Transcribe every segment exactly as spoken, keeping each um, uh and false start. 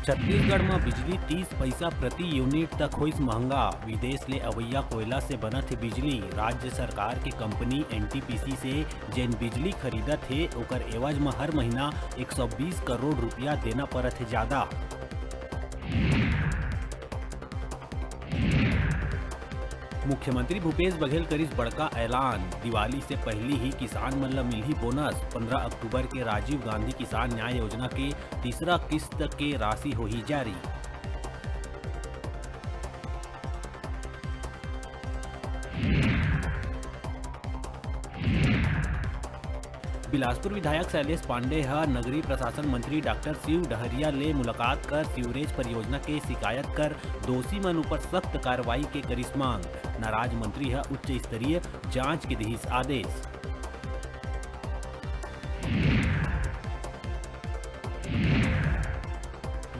छत्तीसगढ़ म बिजली तीस पइसा प्रति यूनिट तक होइस महंगा। विदेश ले अवइया कोयला से बनत हे बिजली। राज्य सरकार के कंपनी एनटीपीसी से जेन बिजली खरीदत हे, ओकर एवज म हर महीना एक सौ बीस करोड़ रुपया देना परत हे जादा। मुख्यमंत्री भूपेश बघेल करिस बड़का ऐलान, दिवाली से पहिली ही किसान मन ल मिलही बोनस। पंद्रह अक्टूबर के राजीव गांधी किसान न्याय योजना के तीसरा किस्त के राशि होही जारी। बिलासपुर विधायक शैलेश पांडे ह नगरीय प्रशासन मंत्री डॉक्टर शिव डहरिया ले मुलाकात कर सीवरेज परियोजना के शिकायत कर दोषी मन ऊपर सख्त कार्रवाई के करिस मांग। नाराज मंत्री ह उच्च स्तरीय जांच के दिहिस आदेश।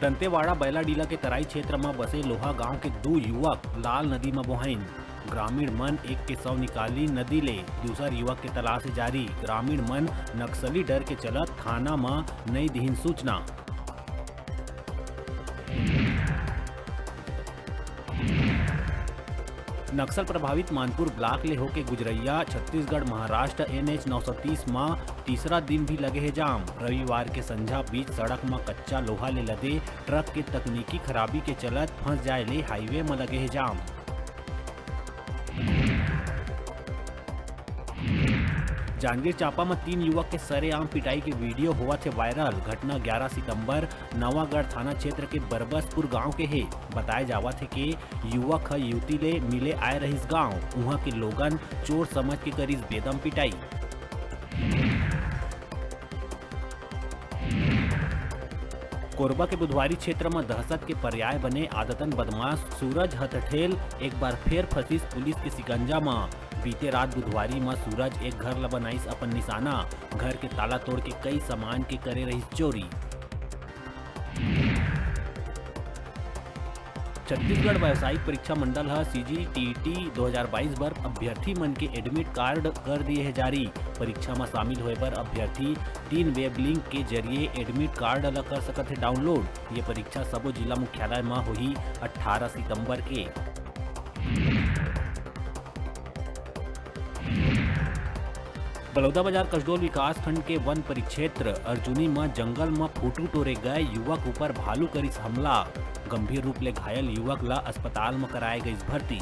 दंतेवाड़ा बैलाडीला के तराई क्षेत्र म बसे लोहा गांव के दू युवक लाल नदी म बोहाइन। ग्रामीण मन एक के शव निकाली नदी ले, दूसर युवक के तलाश जारी। ग्रामीण मन नक्सली डर के चलत थाना म नइ दिहिन सूचना। नक्सल प्रभावित मानपुर ब्लॉक ले होके गुजरैया छत्तीसगढ़ महाराष्ट्र एनएच नौ सौ तीस म तीसरा दिन भी लगे हे जाम। रविवार के संझा बीच सड़क म कच्चा लोहा ले लदे ट्रक के तकनीकी खराबी के चलत फंस जाय ले हाईवे म लगे हे जाम। जांजगीर चांपा म तीन युवक के सरेआम पिटाई के वीडियो होवत हे वायरल। घटना ग्यारह सितंबर नवागढ़ थाना क्षेत्र के बरबसपुर गांव के हे। बताय जावत हे के युवक ह युवती ले मिले आय रहिस गांव, उहां के लोगन चोर समझ के करिस बेदम पिटाई। कोरबा के बुधवारी क्षेत्र म दहशत के पर्याय बने आदतन बदमाश सूरज हथठेल एक बार फेर फंसिस पुलिस के शिकंजा म। बीते रात बुधवारी म सूरज एक घर ल बनाइस अपन निशाना, घर के ताला तोड़ के कई सामान के करे रहिस चोरी। छत्तीसगढ़ व्यावसायिक परीक्षा मंडल ह सीजीटीईटी दो हज़ार बाईस बर अभ्यर्थी मन के एडमिट कार्ड कर दिए हे जारी। परीक्षा म शामिल होए बर अभ्यर्थी तीन वेब लिंक के जरिए एडमिट कार्ड ल कर सकत हे डाउनलोड। ये परीक्षा सबो जिला मुख्यालय म होही अट्ठारह सितंबर के। बलौदाबाजार कसडोल विकासखंड के वन परिक्षेत्र अर्जुनी म जंगल म फोटो टोरे गए युवक ऊपर भालू करिस हमला। गंभीर रूप ले घायल युवक ल अस्पताल म कराए गइस भर्ती।